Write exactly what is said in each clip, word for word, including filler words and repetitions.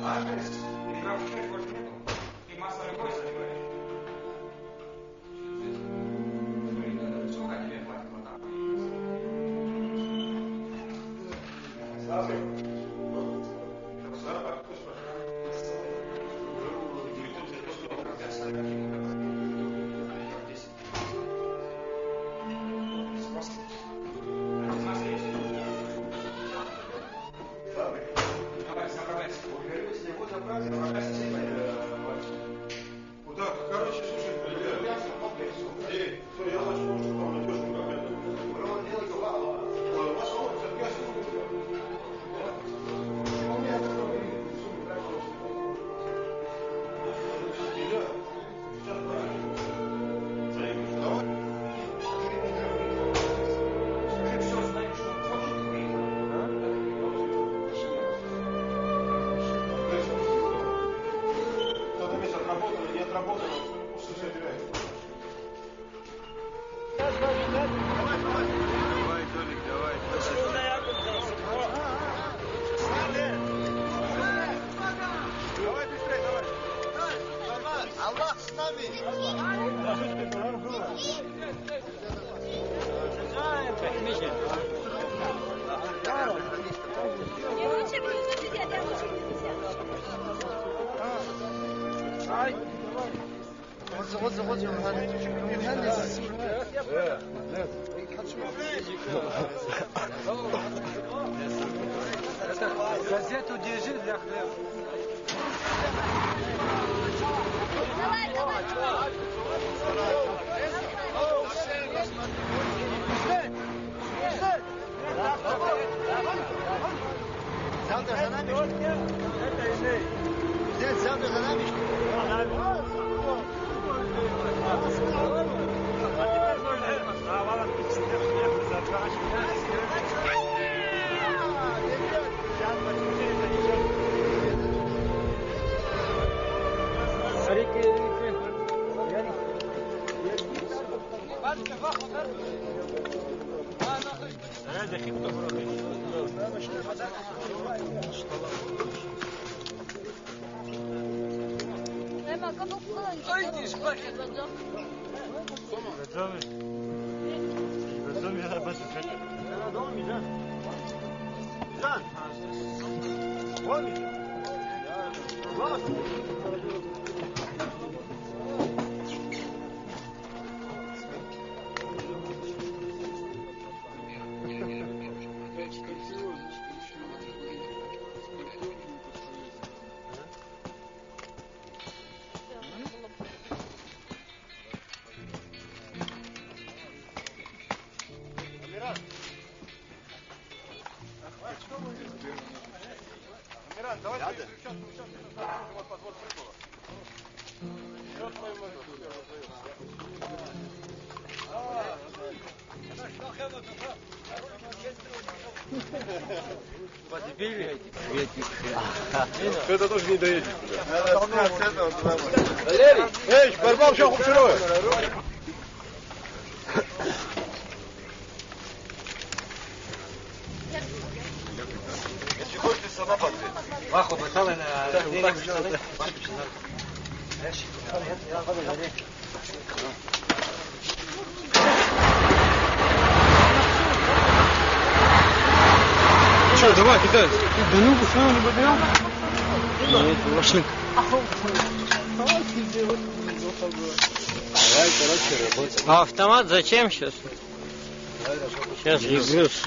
Адрес, и прав человек больше нету. И масса любой забивает. Сколько тебе хватит вот так? Вот так, короче, слушай, ребят. Эй, всё, я хочу, чтобы там надёжно какая-то. Ой, у вас вот, сейчас я слушаю. Кто-то месяц отработал, не отработал, пусть все теряет. Давай, Толик, давай. Давай быстрее, давай. Аллах с нами. Ай. Озо, озо, озо, Мухаммед. Газету держи для хлеба. Давай, давай, давай. Завтра за нами, что ли? Здесь завтра за нами, что ли? Амиран, давай сейчас, сейчас, сейчас, сейчас, вот подвод прикола. Это тоже не доедет. Валерий! Эй, борьба в чём второе? Маху, бачалай на... Че, давай, кидай. Да ну, пошёл, не будем. Нет, пошли. Давай, короче, работаем. А автомат зачем сейчас? Сейчас ебешь.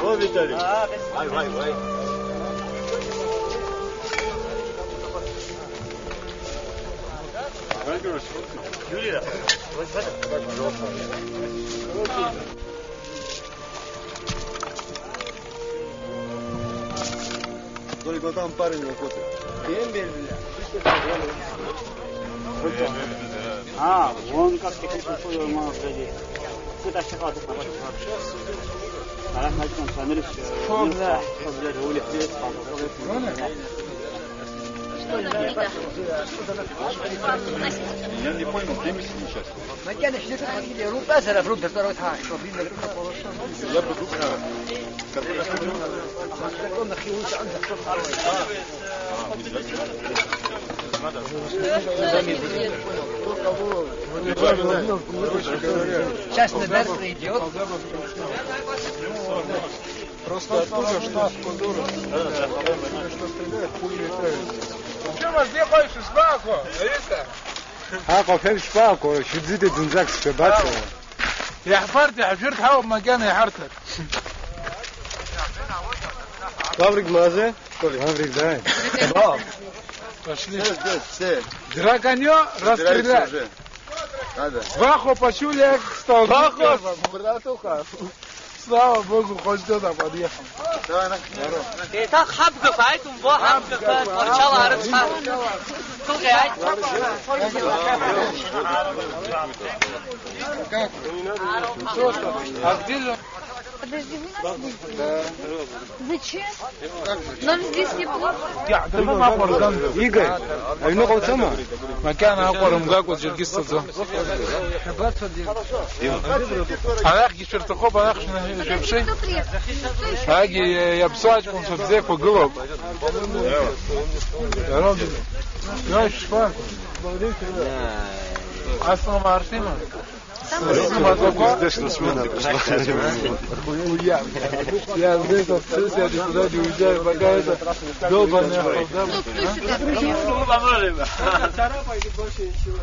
О, Виталий. Вай, вай, вай. Юлия, вот в этом. Только там парень работает. Дембель, бля. А, вон как техническую школу мало сгодится. Куда все хватит на ваших вообще? А, значит, он смотрит, э, Что, бля? Что, бля, улица есть, пожалуйста. Я не понял, где мы сейчас? Макьана шьҭыхны ҳәа рупазар абру дырҵәароуеит ҳа, ҳшоблина. Я бы думаю, как бы я хотел. Сейчас Небер придет. Просто оттуда штаб культуры. Что стреляет, пули летают. Чё, вас не хочешь, Шпаку? Аиста? Аҟәа ҳәа шԥаақәа, шәыӡыда зынӡак сшәабаҵәҟьа. Иаҳфарт, иаҳжәырт ҳауп макьана иҳарҭар. Лаврик мазы? Лаврик, дай. Пошли. Все, все, все. Драконьё, собирайтесь расстрелять. Уже. Надо. Два хлопачуля стал. Два хлопа, братуха. Слава Богу, хоть кто-то подъехал. Еиҭах ҳабгақәа ааит, умбо, ҳабгақәа, Тҟәарчал аарыцҳа. Дыҟьааит. А где же? Подожди, вы нас будете? Да. Зачем? Нам здесь неплохо. Игорь, аҩныҟа уцома? Макьана аҟәара мгакәа џьаргьы сцаӡом. Арахьгьы шәырҭахуп, арахь шәна-, шәаԥши. Арагьы иаԥсоу аҷкәынцәа бзиақәа гылоуп. Иара, иара шәышԥа? Аслама Артема? Здесь на смену пришла. Я, я здесь вот всё, я никуда не уезжаю, пока это долбаная халда. Царапает больше ничего.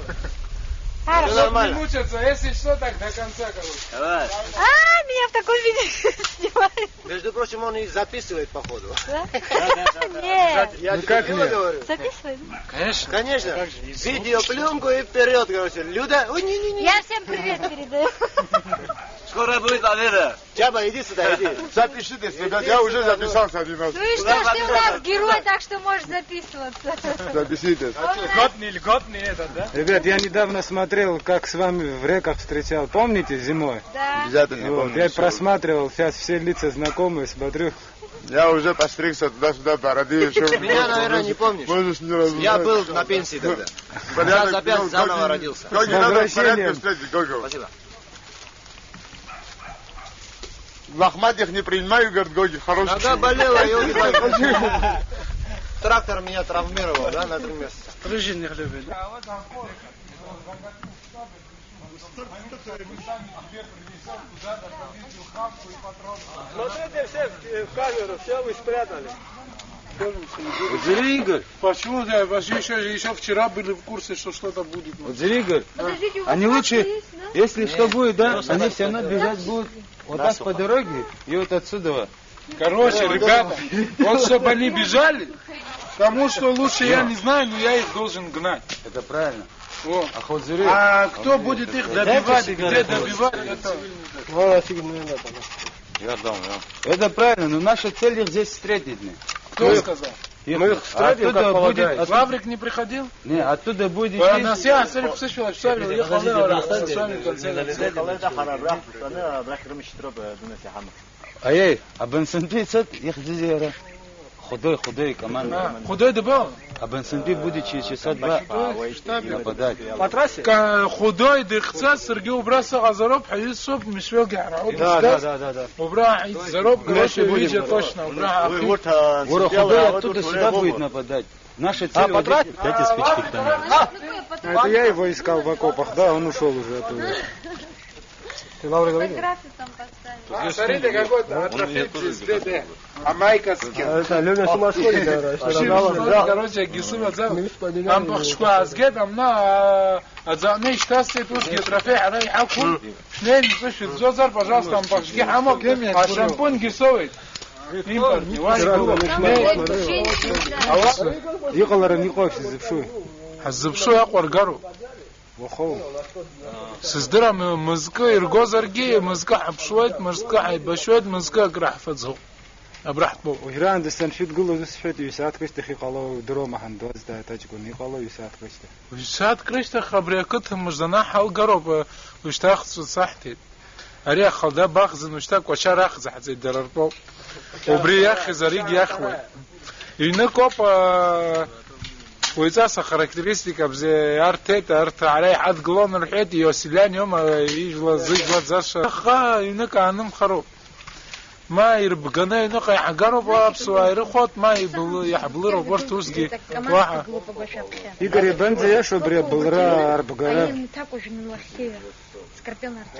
Чтоб не мучаться, если что, так до конца, короче. Давай. А, меня в таком виде снимают. Между прочим, он и записывает, походу. Да? Нет. Я тебе серьёзно говорю. Записывает? Конечно. Конечно. Видеопленку и вперёд, короче. Люда, ой, не-не-не. Я всем привет передаю. Скоро будет победа. Чаба, иди сюда, иди. Запишитесь, ребят, я уже записался один раз. Ну и что ж, ты у нас герой, так что можешь записываться. Запишитесь. Льготный, льготный этот, да? Ребят, я недавно смотрел, как с вами в реках встречал. Помните, зимой? Да. Обязательно. Вот, помню, я всё. Просматривал, сейчас все лица знакомые, смотрю. Я уже постригся туда-сюда, бороды ещё. Меня, наверное, не помнишь. Можешь не разузнать. Я был на пенсии тогда. Сейчас опять заново родился. Гоги, надо в порядке встретить, Гоги. Спасибо. Лохматых не принимаю, говорит, Гоги, хороший. Нога болела, ёлки-палки. Трактор меня травмировал, да, на три месяца. Рыжий не хлебает, да? Смотрите все в, в камеру, все вы спрятали. Подзови, Игорь. Почему? Да, вообще еще, еще вчера были в курсе, что что-то будет. Подзови, Игорь. Подождите, у вас карта есть, да? Они лучше, если что будет, да, они всё равно бежать будут вот так по дороге и вот отсюда. Короче, ребята, вот чтобы они бежали, потому что лучше я не знаю, но я их должен гнать. Это правильно. Вот. А кто будет их добивать, где добивать, это... Я дам, я. Это правильно, но наша цель их здесь встретить. Кто сказал? Мы их встретим, как полагается. Лаврик не приходил? Не, оттуда будет... Нас я, Сарик Псышева, Псышева, ехал, с вами в конце концов. Аиеи, абансантәи ицоит, ихьӡузеи иара? Худой, Худой команда. А, Худой дабаҟоу? Абансантәи будучи часа два нападать. По трассе? Ка-, Худой дыхьӡа, саргьы убра сыҟазароуп, ҳаҩызцәоуп, Мишелгьы ҳара ҳауп. Да, да, да, да, да. Убра ҳаицзароуп, короче, ҩыџьа точно, убра ҳаахи. Ура, Худой оттуда сюда будет нападать. Наша цель вот здесь. Дайте спички кто-нибудь. А, это я его искал в окопах, да, он ушёл уже оттуда. Ты Лавра говорил? Фотографию там поставили. А, смотрите, какой-то атрофит здесь, да, да. Амайка скин. Это Лёня сумасшедший, короче, Короче, агьсымаӡам. Ампахьшьқәа аазгеит, амна, а, аӡаҟны ишьҭасҵеит, усгьы атрофеи ҳара иҳақәуп. Шәнеин, ҵәы шәыӡәӡәозар, пожалуйста, ампахьшьгьы ҳамоуп, ашампунгьы соуеит. Импортни, уа игылоуп. Шәнеин. Иҟаларан иҟоу шәзыԥшуи? Ҳаззыԥшу иаҟәаргароуп. Уахоу. Сыздырам, мызкы иргозаргьы, мызкы ҳаԥшуеит, мызкы ҳаибашьуеит, мызкы акры ҳфаӡом. Абра ҳтәоуп. Уажәраанӡа саншәыдгылоз ус сҳәеит, ҩ-сааҭк рышьҭахь иҟало удыруама ҳандуаз, дааит аҷкәын, иҟало ҩ-сааҭк рышьҭахь. Ҩ-сааҭк рышьҭахь абри ақыҭа мыжда ҳалгароуп, ушьҭахь ҵәыцаҳҭеит. Ари ахада бахӡын, ушьҭа Кәача рахӡаҳҵеит, дара ртәоуп. Убри иахьыз аригь иахьуеит. Ҩнык ауп, аа, уаҩҵас ахарактеристика бзиа иарҭеит, арҭ ара иҳадгылон рҳәеит, иоселяне аума, ижәла, зыжәлаӡаша. Аха ҩнык аанымхароуп. Ма ирбганы аҩныҟа иҳагароуп, аԥсуаа ирыхәоит, ма ибылы-, иаҳблыроуп урҭ усгьы. Уаҳа. Игорь, иабанӡа иашоу абри абылра арбгара?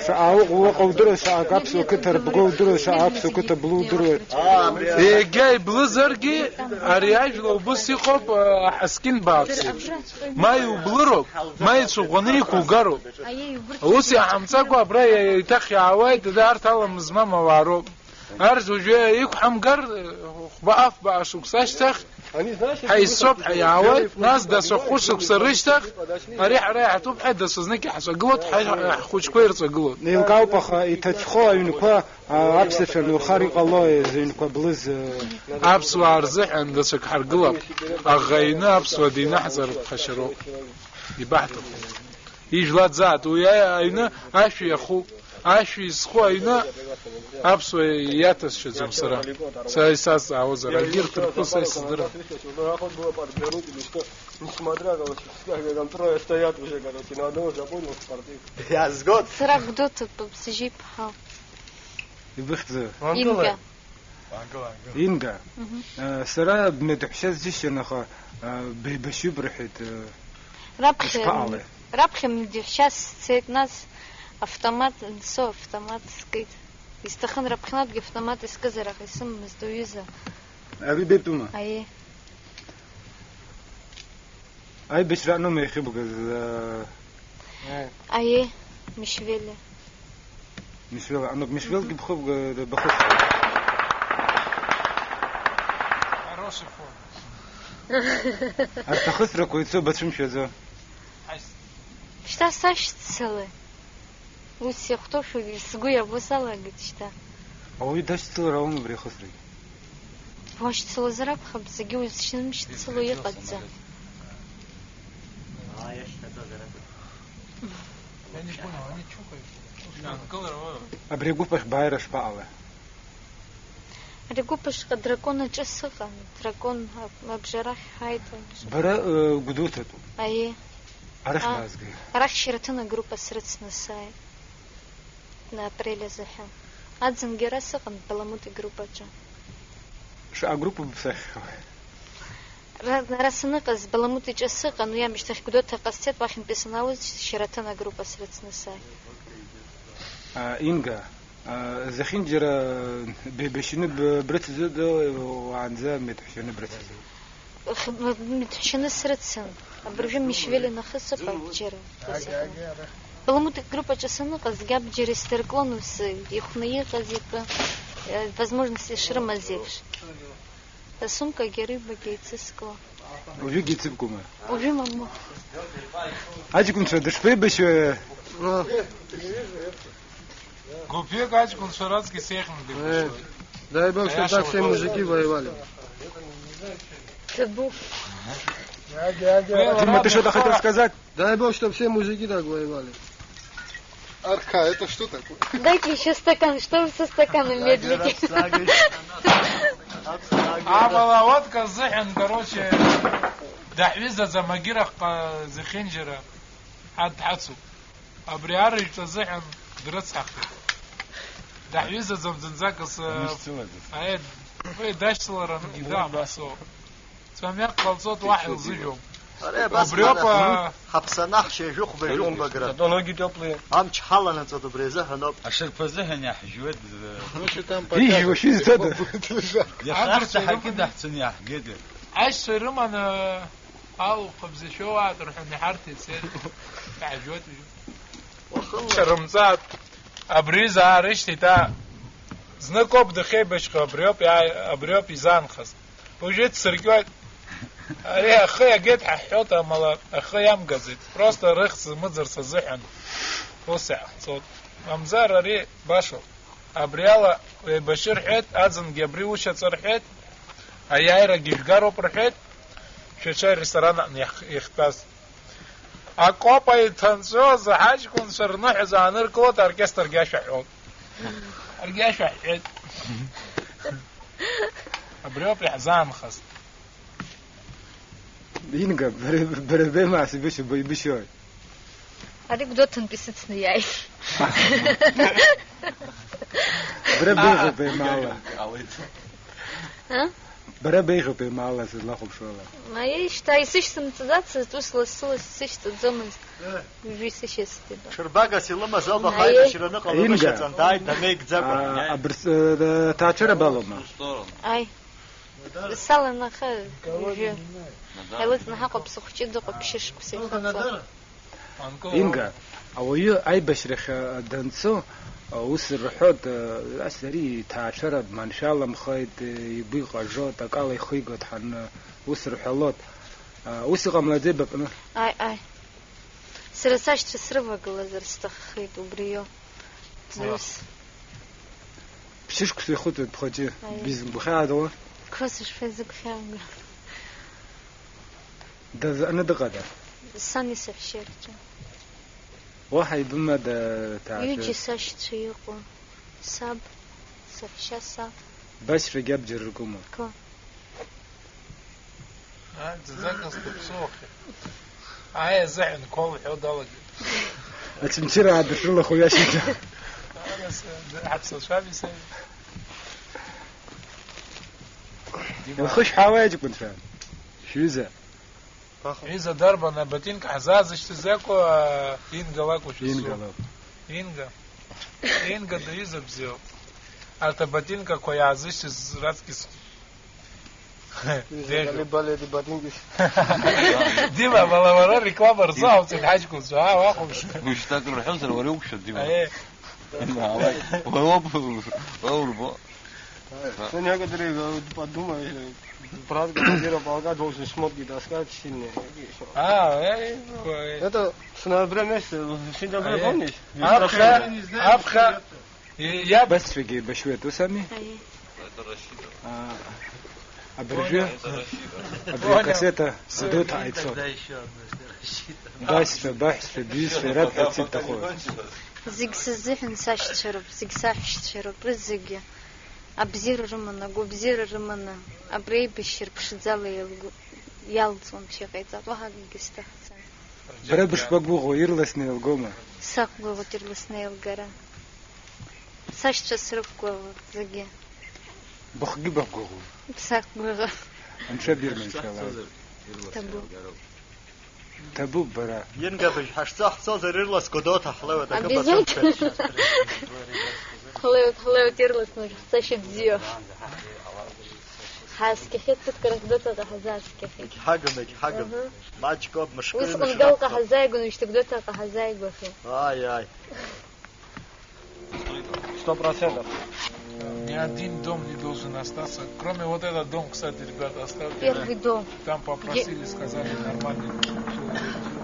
Шаҟа уҟоу уаҟа удыруеит, шаҟа аԥсуа қыҭа рбго удыруеит, шаҟа аԥсуа қыҭа блу удыруеит. Егьа иблызаргьы, ари ажәла убыс иҟоуп, аҳаскьын бааԥс еиԥш. Ма иублыроуп, ма ицәыӷәӷәаны иқәугароуп. Ус иаҳамҵакәа абра еиҭах иаауеит, арҭ аламыс змам ауаа роуп. Арҭ уажәы иқәҳамгар, хәба-афба ашықәса ашьҭахь, ҳаиццоуп, ҳаиаауеит, нас даҽа хәышықәса рышьҭахь, ари ҳара иаҳҭоуп, ҳәа даҽазнык иаҳҿагылоит, ҳа-, ҳхәыҷқәа ирҿагылоит. Еилкаауп, аха иҭацәхо аҩнқәа, а, аԥсацәа анурхар иҟалои, зыҩнқәа блыз, э? Аԥсуаа рзыҳәан даҽак ҳаргылап, аӷа иҩны аԥсуа динаҳҵар ԥхашьароуп. Ибаҳҭаху. Ижәлаӡаат, уи аҩны ашәи ахәы. Ашәи зху аҩны аԥсуа иаҭасшьаӡом сара. Сара исазҵаауазар, егьырҭ ртәы са исыздырам. Несмотря, короче, как контроль стоят уже, короче, на одного же понял спортив. Я сгод. Сара Гәдоуҭатәуп, сыжьи ԥҳа. Ибыхьӡы? Инга. Инга, э, сара бмедҳәшьа сзышьҭан, аха, э, беибашьҩуп рҳәеит, э, раԥхьа, ишԥаҟалеи? Раԥхьа медҳәшьа сцеит, нас автомат, со автомат скит. Исҭахын раԥхьатәгьы автомат искызар, аха исымамызт уҩыза. Ари бетәума? Аиеи. Аибашьра аҟноума иахьыбгаз, аа? Аиеи, Мишвели. Мишвели, ану, Мишвелгьы бхыбга-, бахысра. Хороший фон. Арҭ ахысрақәа ицо бацәымшәаӡо. Шьҭа сашьцылеи. Ус иахәҭоушәагьы сгәы иабо салагеит шьҭа. Ауаҩы дашьцылар ауам убри ахысрагьы. Уашьцылозар акәхап, зегьы узшьымшьцыло иҟаӡам. Абри агәыԥ ахь бааира шԥаҟалеи? Ари агәыԥ ашҟа дракон аҿы сыҟан, дракон аб-, абжарахь ҳааит, абжа-. Бара, э, Гәдоуҭатәуп? Аиеи. Арахь, а, баазгеи? Арахь Шьараҭын агруппа срыцны сааит. На апрель азыҳәан. Аӡынгьы ара сыҟан, Баламут игруппаҿы. Шаҟа группа быԥсаххьоу? Ра-, ара саныҟаз, Баламут иҿы сыҟан, уи амышьҭахь Гәдоуҭа ҟасҵеит, уахьынтәи санаауаз, Шьараҭын агруппа срыцны сааит. А, Инга, а, зехьынџьара беибашьны б-, брыцызу, уаанӡа медҳәшьаны брыцызу? Х-, м-, мыҭшьаны срыцын. Абыржәы Мишвели нахыс ыҟоуп џьара. Баламут игруппаҿы саныҟазгьы абџьар исдырклон ус, ихәны иҟаз итәы, э, возможность ишрымаз еиԥш. Асумкагьы арыҩбагьы еицысклон. Уажәыгьы еицыбкума? Уажәы мамоу. Аҷкәынцәа дышԥеибашьуеи? Гәыԥҩык аҷкәынцәа раҵкыс еиӷьны дырбашоит. Дай бог, чтоб так все мужики воевали. Ҭабуп. Дима, ты что-то хотел сказать? Дай бог, чтоб все мужики так воевали. Арка, это что такое? Дайте ещё стакан, что вы со стаканом медлите? Амала, вот азыҳәан, короче, даҳҩызаӡам, агьырахьҟа зехьынџьара ҳа дҳацуп. Абри арыжәтә азыҳәан дрыцҳахеит. Даҳҩызаӡам зынӡак асы-, Дышьцылаӡац. Аед, уи дашьцыларангьы Уи даамасо. Цәамҩак ҟалҵот, уаҳа илзыжәом. Ари абас Убриоуп, мара, а, ҳаԥсанаҳшьа жәохәба, жәохәба гра. Зато ноги тёплые. Амч ҳаланаҵоит убри азыҳәаноуп. Ашарԥазыҳәан иаҳжәуеит. Ижәуа шәизҭада? Иахьа Абыржә ҳаҳақьы ирыманы. Даҳцаны иаҳгеит. Аишьцәа ирыманы алуқәа бзашәоу ааит рҳәан иҳарҭеит, сеит. Иаҳжәуеит уажәы. Уахынла. Ҽарымҵааит. Абри изаарышьҭит, аа. Знык ауп дахьеибашьхьоу, абриоуп иаа-, абриоуп изаанхаз. Уажәы дсыркьоит. Ари ахы иагеит ҳәа ҳҳәоит, амала ахы иамгаӡеит. Просто рыхьӡ змыӡырц азыҳәан. Ус иҟаҳҵоит. Мамзар ари башоуп. Абри ала еибашьы рҳәеит, аӡынгьы абри ушьаҵа рҳәеит, аиааирагьы жәгароуп рҳәеит, шәацәа аресторан аҟны иах-, иахьтәаз. Акопа иҭанҵәоз аҳаҷкәынцәа рныҳәа ааныркылоит, аоркестргьы ашәа ҳәоит. Аргьы ашәа ҳҳәеит. Абриоуп иаҳзаанхаз. Инга, бара, бара беимаас ибышьо-, ибышьои? Ари Гәдоуҭантәи сыцны иааит. Бара беиӷьуп еимаала. А? Бара беиӷьуп еимаала сызлахәаԥшуала. Аиеи, шьҭа исышьҭымҵӡацызт, ус лассы-лассы сышьҭаӡомызт. Уажәы исышьҭаӡеит. Ҽырбагас илымаз ауп, аха Аиеи. Аибашьра аныҟало Инга. Дышьаҵан дааит, дамеигӡакәа. А, абырс-, э, ҭаацәара балоума? Аи. Саланаха, уажәы. Ҳаилыҵны ҳаҟоуп, сыхәҷы дыҟоуп, ԥшьышықәса ихаҵо. Инга, ауаҩы аибашьрахь, а, данцо, а, ус рҳәоит, а, ас ари иҭаацәара маншәаламхеит, игәы иҟажоит, акала ихигоит ҳаны, ус рҳәалоит. А, ус иҟамлаӡеи баҟны? Аи, аи. Сара сашьцәа срывагылазар сҭаххеит, убриоуп. Ус. Ԥшьышықәса ихыҵуеит бхаҿы. Аиеи. Бизымгәаҳәаадоу? Қәа сышԥазыгәхьаауа? Дазыҟны дыҟада? Сани саҳәшьеи рҿы. Уаҳа ибымада ҭаацәа? Ҩыџьа сашьцәа иҟоу. Саб, саҳәшьа, са. Башьрагьы абџьар ркума? Қәа. Ааи, дӡаӡакас дыԥсуахеит. Ааи азыҳәан қәа лҳәо далагеит. Очамчыра аадыррылахо ҩашьеит. Ара, ҳаԥсацәами саби? Дима. Илхышәҳәаауеи аҷкәынцәа? Шәҩыза. Ҩыза дарбан, аботинка ҳзаазышьҭыз акәу, Инга лакәушәа сзу? Инга лакәу. Инга. Инга даҩыза бзиоуп. Арҭ аботинкақәа иаазышьҭыз раҵкыс. Ҩыза, Деиӷьуп. Али Баледи ботинки. Дима, бала, уара реклама рзаауҵеит ҳаҷкәынцәа, аа, уахәаԥш. Уажәшьҭак рҳәозар, уара иуқәшәа, Дима. Аиеи. Дима, алай. Уара уоуп, уара урбо. Ну, некоторые, э, подумают, э, брат командира полка должен шмотки таскать сильные. А, э, э, э. Это с ноября месяца, в сентябре, Аиеи. Помнишь? Аԥхьа, аԥхьа, и-, иаб- Башьцәагьы еибашьуеит, ус ами? Аиеи. А, абыржәы, абри Понял. Акассета Садуҭаа ицоит. Тогда ещё одна, это рассчитано. Башьцәа, баҳәшьцәа, бҩызцәа ирабҳәарц ибҭаху. Зегь сызыҳәан сашьцәа роуп, зегь саҳәшьцәа роуп, рызегьы. Абзиара рыманы, агәабзиара рыманы, абри аибашьра ԥшӡала иалгәы-, иалҵуан, ԥхьа иҟаиҵат, уаҳа акгьы сҭахӡам. Бара бышбагәыӷуа, ирласны еилгома? Сақәгәыӷуеит ирласны еилгара. Сашьцәа срықәгәыӷуеит зегьы. Быхгьы бақәгәыӷуеит? Сақәгәыӷуеит. Анцәа бирма, иншаллаҳ. Ҭабуп. Ҭабуп бара. Инга быжь ҳашҵо ҳцозар, ирлас Гәдоуҭа ҳлеиуеит, акы Обязательно. Бацәымшәан. Ҳлеиуеит, ҳлеиуеит, ирласны, шәцашьа бзиа. Ҳааскьахьеит, ԥыҭк рахь Гәдоуҭаҟа ҳазааскьахьеит. Егьҳагым, егьҳагым. Аҳа. Маҷк ауп, мышкы Ус ҩнышә Ҟәындалҟа раԥхьа. Ҳазааигәаны, уажәшьҭа Гәдоуҭаҟа ҳазааигәахьеит. Ааи, ааи. Сто процентов. Ни один дом не должен остаться. Кроме вот этот дом, кстати, ребята, оставьте. Первый дом. Там попросили, сказали, нормальный.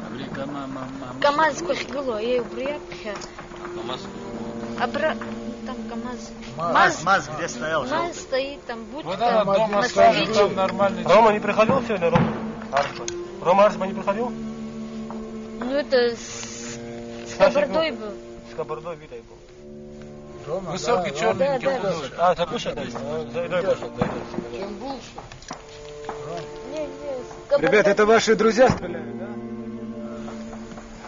Абри кама-, ма-, ма-, КамАЗқәа ахьгылоу, еи, убри аԥхьа. КамАЗ. Абра, там КамАЗ. МАЗ, МАЗ. МАЗ где стоял, МАЗ жалко. Стоит, там будто Вот этот дом оставили, Москвичи. Там нормальный. Рома не приходил сегодня, Рома? Арсман. Рома Арсман не приходил? Ну, это с, с Значит, ну, кабардой был. С кабардой Витой был. Рома, высокий, да, чёрненький, да, да, худой. Да. А, это Паша, да, есть. Да, да, Паша, да, да. Чем больше? Не, не, с кабардой. Ребята, это ваши друзья стреляют, да?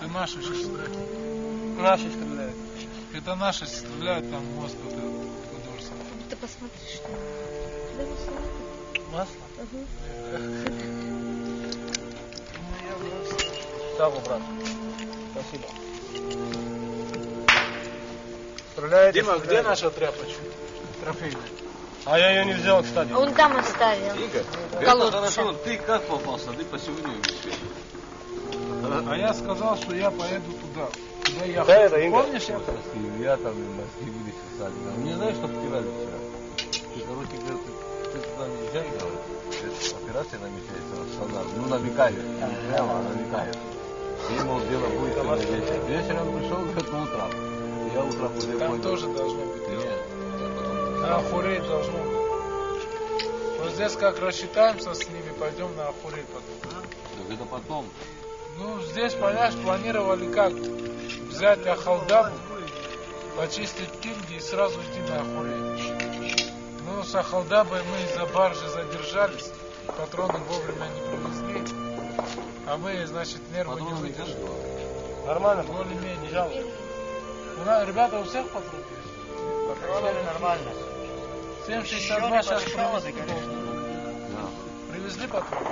Это наши сейчас стреляют. Наши стреляют. Это наши стреляют, там мост вот этот, художественный. Ты посмотри, что ли. Масло? Ага. Сразу, брат. Спасибо. Стреляет, Дима, где стреляет. Наша тряпочка? Трофейная. А я её не взял, кстати. Он там оставил. Игорь, это колодцы. Хорошо, ты как попался? Ты по сегодня вместе? А я сказал, что я поеду туда, куда я Да, хочу. Это Игорь. Помнишь, я... Илья там и мозги вылечил сами. Ну, не знаешь, что потеряли вчера? Ты, короче, говорит, ты, ты туда не езжай, говорит. Операция намечается, вот, Санар. Ну, намекает. Не прямо, а намекает. И, мол, дело будет сегодня вечером. Вечером пришёл, говорит, по утрам. Я утром уже понял. Там тоже должно быть. Нет. На Ахуре должно быть. Вот здесь как рассчитаемся с ними, пойдём на Ахуре потом. Так это потом. Ну, здесь, понимаешь, планировали как? Взять Ахалдабу, почистить Кинги и сразу идти на Ахуре. Ну, с Ахалдабой мы из-за баржи задержались, патроны вовремя не привезли, а мы, значит, нервы не выдержали. Нормально, более-менее. Жалко. У нас, ребята, у всех патроны есть? Патроны нормально. Семь шестьдесят два сейчас привезли. Да. Привезли патроны?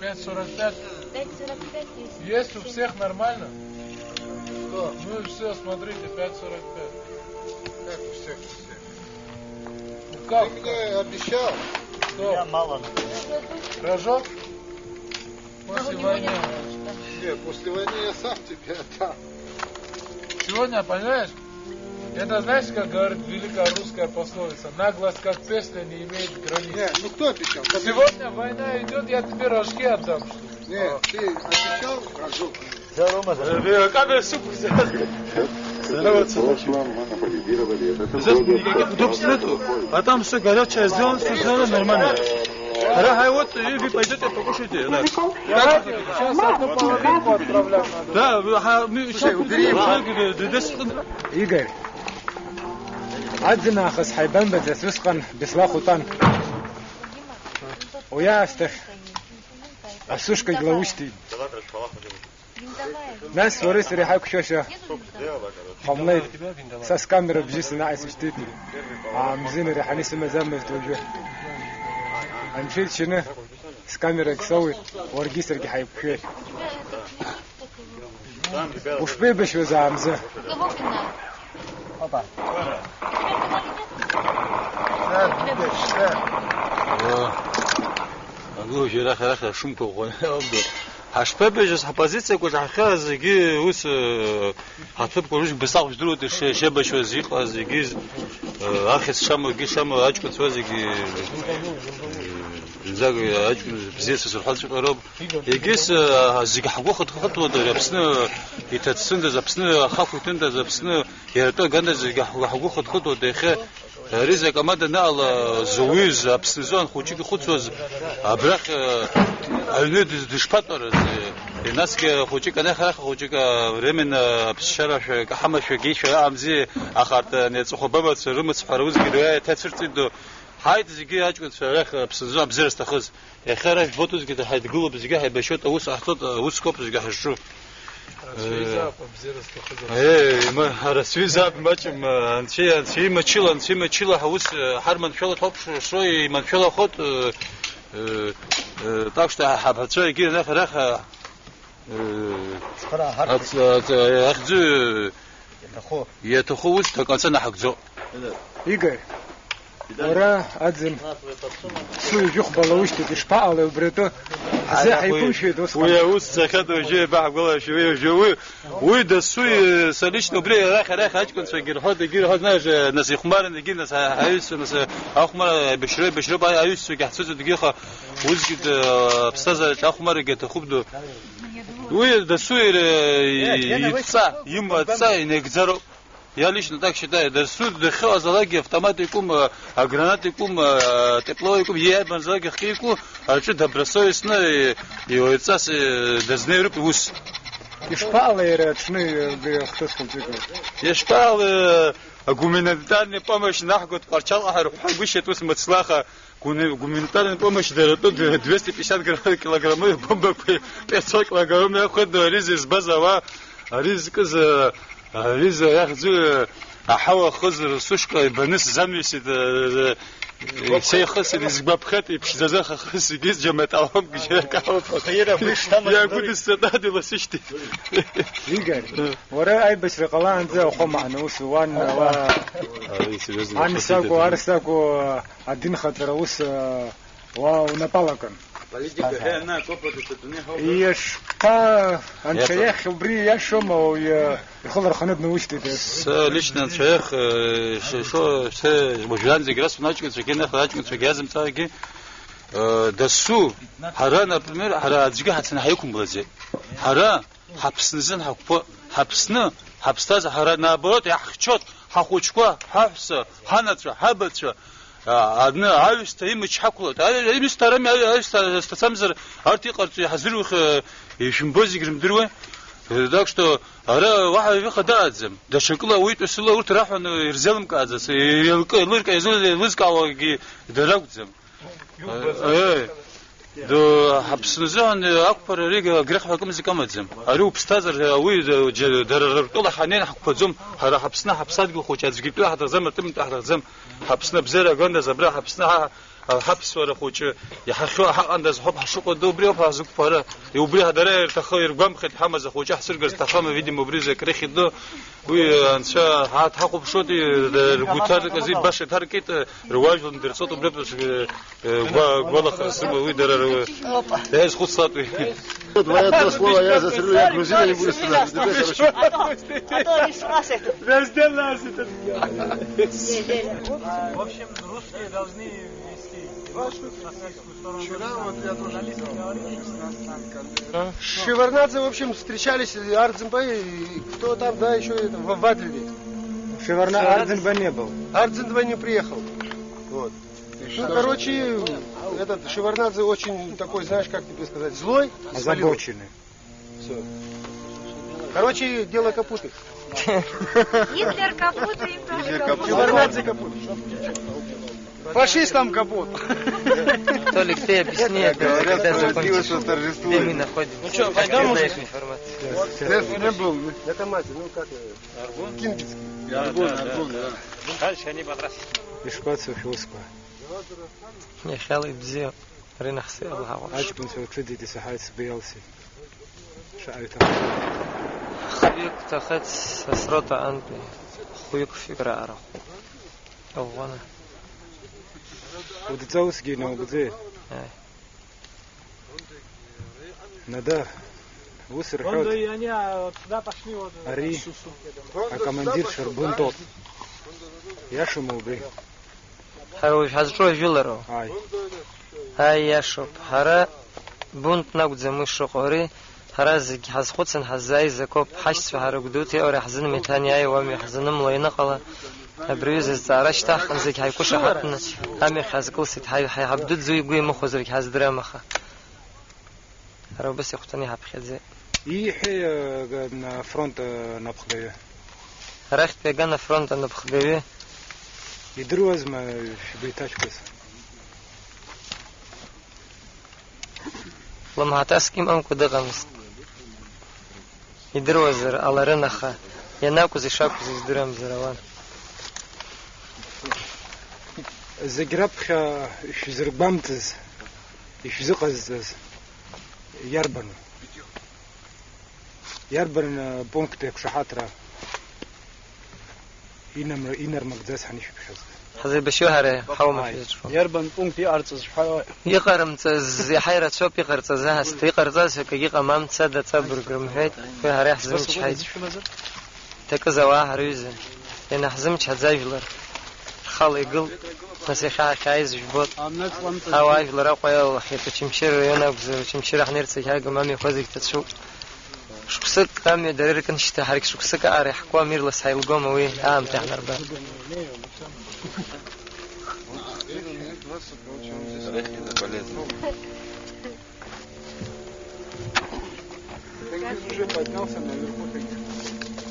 Пять сорок пять. Пять сорок пять есть. Есть у всех нормально? Что? Ну и всё, смотрите, пять сорок пять. Как у всех, у всех? Ну как? Ты мне обещал. Что? Я мало, наверное. Рожок? После войны. Нет, после войны я сам тебе отдам. Сегодня, понимаешь, это, знаешь, как говорит великая русская пословица: «Наглость, как песня, не имеет границ». Нет, ну кто обещал? Сегодня война идёт, я тебе рожки отдам, что ли? Нет, ты обещал рожок. Э, камера, сука, взяла. Здорово, Саша. Никаких удобств нету. А там всё горячее сделано, всё сделано нормально. Ага, вот, и вы пойдёте покушаете, да. Сейчас одну половинку отправлять надо. Да, вы, ага, мы... Слушай, убери его. Игорь, аӡын аахыс ҳаибамбаӡац, усҟан Беслахә утәан. Уи аасҭахь асушкагь лаушьҭит. Нас уареи сареи ҳаиқәшәаша ҟамлеит. Са скамера бжьысны наҟ исышьҭит. Аамзин иреиҳаны исымаӡамызт уажәы. Анцәа иџьшьаны скамерагь соуеит, уаргьы саргьы ҳаиқәшәеит. Ушԥеибашьуаз аамзы? Опа. Агәыжьра хьарахьа шымҭо ӷәӷәаны ауп. Ҳашԥабжьаз ҳпозициақәаҿ ҳахьаа зегьы ус, э, ҳаҭыԥқәа рыжәбаҵәҟьа жәдыруеит ишеибашьуаз, иҟаз зегьы, э, ахьӡ шамоу, егьи шамоу аҷкәынцәа зегьы, э, зынӡак аҷкәын бзиа сызырҳәо аӡәы ыҟароуп. Егьыс, э, зегьы ҳгәы хыҭхыҭуада, ари Аԥсны иҭацәындаз, Аԥсны ахахә иҭындаз, Аԥсны иара тәы агандаз зегьы ҳгәы, ҳгәы хыҭхыҭуада иахьа. Ари закәамада анаҟала зуҩыз, Аԥсны изы анхәыҷык ихәыцуаз, абрахь, э, аҩны дыз-, дышԥатәарыз, э, насгьы хәыҷык анахь, арахь хәыҷык, э, временно аԥсшьарашәа, ҳамашәа геишәа аамзи, аха арҭ, э, ани аҵыхәа бамацәа рымыцҳәара усгьы дара иҭацәырҵит ду. Ҳаит, зегьы аҷкәынцәа арахь, э, Аԥсны изы абзиара сҭахыз. Иахьа ара жәбоит усгьы ҳаидгылоуп, зегьы ҳаибашьуеит, аус ҳаҳҭоит, аус коуп зегьы ҳазҿу. Арацәа изаап, абзиара зҭахыз. Э, ма-, арацәа изаап, маҷым, анцәа, анцәа имачыла, анцәа имачыла ҳаус, э, ҳарманшәалоит, ҳауп шо, шо иманшәалахоит, э, э, э, так что ҳаԥацәа егьи анахь арахь, э, Цхыраа ҳарҭ. Ац-, ац-, ахьӡы, Иаҭаху. Иаҭаху ус до конца наҳагӡо. Игорь, уара аӡын суаҩ жәохә бала ушьҭоит, ишԥаҟалеи убри атәы? Ҳзы ҳаиқәымшәеит усҟан. Уи аус цахьада уажәы еибаҳгәалашәа, уи уажәы уи, уи дасу, э, са лично убри арахь, арахь аҷкәынцәагьы рҳәоит, егьи рҳәоит, знаешь, э, нас ихәмарны, егьи нас ҳа-, ҳаҩызцәа, нас, э, ахәмара, аибашьра, аибашьроуп, аи-, аҩызцәагьы ҳцәыӡуеит, егьи аха усгьы, э, аԥсҭазаараҿы ахәмарагьы аҭахуп ду. Уи дасу иара, э, идҵа, имадҵа инагӡароуп. Я лично так считаю, дасу дахьыҟазалакгьы автомат икәым, а, аграната икәым, а, тепло икәым, иарбанзалакгьы ахкы икәу, аҿы добросовестно, э, иуаҩҵас, э, дазнеироуп иус. Ишԥаҟалеи иара аҽны, э, убри ахҭыс хәыҷык? Ишԥаҟалеи, э, агуманитарный помощь наҳгоит, Тҟәарчалҟа ҳарҳәа гәышьеит ус мыцлаха. Гуни-, гуманитарная помощь дара тәы д-, двести пятьдесят гра-, килограммы бомбақәеи пятьсот килограмм иақәхеит, ари зызбаз ауаа, ари зкыз, э, ари за-, иахьӡу, э, аҳауа хызар сушка ибаны сзамҩасит, э, э, Сеихысыр изгәаԥхеит, иԥшӡазы ахахыс егьыс џьаматалом, гьакалом. Ахаира агәы ишҭамыз Иагәыдысҵатәадоу ласышьҭит. Игорь, уара аибашьра ҟалаанӡа ахәы мааны ус уан, уа, Ан сакәу, ар сакәу, адинхаҵара ус, уа унапалакын. Политика, э, она копа, ты тут не хау. Ишԥа, анцәа Иаҭа. Иахь убри иашоума, уи, э, ихы ларханы днаушьҭит, э? Сэ лично анцәа иахь, э, ш-, шо, сэ уажәраанӡагь расунаҷкәынцәагьы, нахра аҷкәынцәагьы иазымҵаагьы, э, дасу, ҳара, например, ҳара аӡәгьы ҳацаны ҳаиқәымлаӡеит. Ҳара ҳаԥсназын ҳақәԥо, ҳаԥсны, ҳаԥсҭазаара, ҳара, наоборот, иаҳхьчоит, ҳахәыҷқәа, ҳаҳәса, ҳанацәа, ҳабацәа, а, адны аҩсҭа имч ҳақәлоит. Аҩ-, аҩсҭа рами, аҩ-, аҩсҭа сҭацамзар, арҭ иҟарҵо иҳазырухьа, ишәымбо зегь рымдыруеи. Так что, ара уаҳа ҩыха дааӡам. Даҽакыла ауаҩытәыҩса урҭ раҳәаны ирзеилымкааӡац, ирылк-, илырк-, илызкаауагьы дара акәӡам. Э, ду, ҳаԥсны азыҳәан, э, ақәԥара ари агрех ҳәа акымзак амаӡам. Ари уԥсҭазар, э, уи, э, џьа-, дара рыртәыла ҳаннеин ҳақәԥаӡом. Ҳара ҳаԥсны ҳаԥсадгьыл хәыҷы аӡәгьы тәы ҳаҭахӡам, атымтә ҳаҭахӡам. Ҳаԥсны абзиара агандаз абра ҳаԥсны ҳа-, ҳа-, ҳаԥсуара хәыҷы иҳахьоу ҳаҟандаз ҳоуп ҳашыҟоу, ду убри ауп ҳазықәԥара. Убри ҳа-, дара ирҭахы, иргәамԥхеит ҳамаз ахәыҷы ҳцәыргар зҭахым, видимо, убри закрыхьит ду. Уи, э, анцәа ҳа-, дҳахәаԥшуеит, э, ргәы ҭаркыз, баша иҭаркит, э, руаажәлар дырҵоит, убри аԥшь, э, э, гәа-, гуалахара сымоуи дара ру-, дара изхәыцлатәи. Вот, вы одно слово, я застрелю, я грузин, я не буду страдать. Тебе, короче. А то не спрашивай. Раздел нас этот. В общем, русские должны вести. Вчера вот я тоже сказал, шестнадцать танков. А? Шеварднадзе, в общем, встречались, и Ардзинбе, и кто там, да, ещё это, в, в Адлере. Шевардна-, Шеварднадзе Ардзинбе не был. Ардзинбе не приехал. Вот. Ну, короче, этот Шеварднадзе очень такой, знаешь, как тебе сказать, злой. Озабоченный. Всё. Короче, дело капуты. Гитлер капут, и Гитлер капут. Шеварднадзе капут. Фашистам капут. Толик, ты объясни это, говорят, когда справедливость закончишь? Восторжествует. Где мы находимся? Ну чё, пойдём уже? Знаешь информацию? Здесь не был. Это мать, ну как, э, Аргун? Кингицкий. Да, Аргун, да, да, Аргун, да. Да. Дальше они подрались. Ишԥацо шәусқәа? Иахьала ибзиоуп. Ари нахыс иҟалеит ҳахәаԥш. Аҷкәынцәа рҽыдеит, исаҳаит, сгәы иалсит. Шаҟа иҭаху. Хҩык ҭахеит са срота антәи. Хәҩык-фҩык раара хәык. Иӷәӷәаны. Удҵа усгьы инаугӡеит? Аи. Нада, ус рҳәоит. Вон до и они, а, вот сюда пошли, вот, э, Ари су-, су-, акомандирцәа рбунтоуп. Иашоума убри? Ҳара уажә ҳазҿу ажәылароу? Ааи. Ааи, иашоуп. Ҳара бунтны акәӡам уи шыҟоу. Ари ҳара зегь ҳазхәыцын ҳаззааиз акоуп. Ҳашьцәа ҳара Гәдоуҭа иҟоу ҳзынмиҭан иааиуа амҩа ҳзанымло ианыҟала, абри аҩыза зҵаара шьҭаҳхын, зегь ҳаиқәышаҳаҭны амҩахь ҳазкылсит. Ҳаи-, ҳаи-, ҳабду дзу игәы имыхәозаргь ҳаздырам, аха ҳара убас ихәҭаны иҳаԥхьаӡеит. Ииҳәеи, э, г-, н-, афронт, э, анапхгаҩы? Арахьтәи аган афронт анапхгаҩы. Идыруазма шәгәы иҭашәкыз? Лымҳаҭаск имамкәа дыҟамызт. Идыруазар ҟаларын, аха ианакәыз ишакәыз издырамзар ауан. Зегь раԥхьа ишәзыргәамҵыз, ишәзыҟазҵаз иарбану? Иарбан, э, пункт еиқәшаҳаҭра инамр-, инармыгӡац ҳанышәыԥхьаз? Ҳазеибашьуа ҳара ҳаума шәызҿу? Иарбан пункт иҟарҵаз шәҳәа-, Иҟарымҵаз иаҳа ирацәоуп, иҟарҵаз аҳасҭа, иҟарҵаз ҳәа акгьы ыҟам, амца адаҵа абырг рымҳәеит, уи ҳара иаҳзымчҳаит. Иҭакыз ауаа ҳарҩызан, ианаҳзымчҳаӡа ажәлар рхала игылт, нас иахьа ҳахьааиз жәбоит. Ауаа ажәлар Аҟәа иалалахьеит, Очамчыра араион акәзар, Очамчыра ҳнеирц егьҳагым, амҩақәа зегь ҭацәуп. Шықәсык амҩа дара иркын шьҭа, ҳаргь шықәсык аҟара иаҳкуам, ирлас ҳаилгома уи аамҭа иаҳнарба. Ты уже поднялся наверху, ты.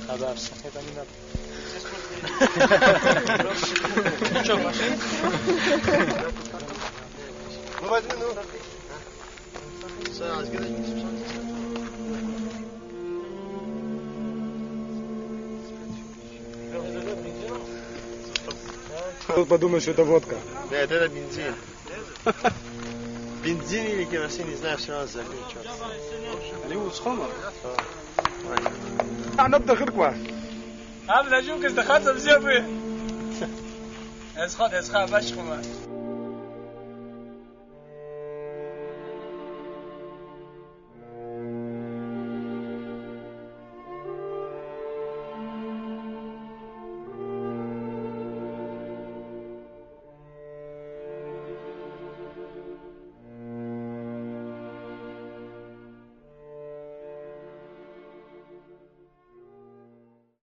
А, да, всё, это не надо. Ну чё, пошли? Ну возьми, ну. Кто подумает, что это водка? Нет, это бензин. Бензин или керосин, не знаю, всё равно забей, чё. Они уцхома? Анап дахыркуа. Абна џьук зҭахаӡам бзиа уи. Есхот, есха, абашьхәыма.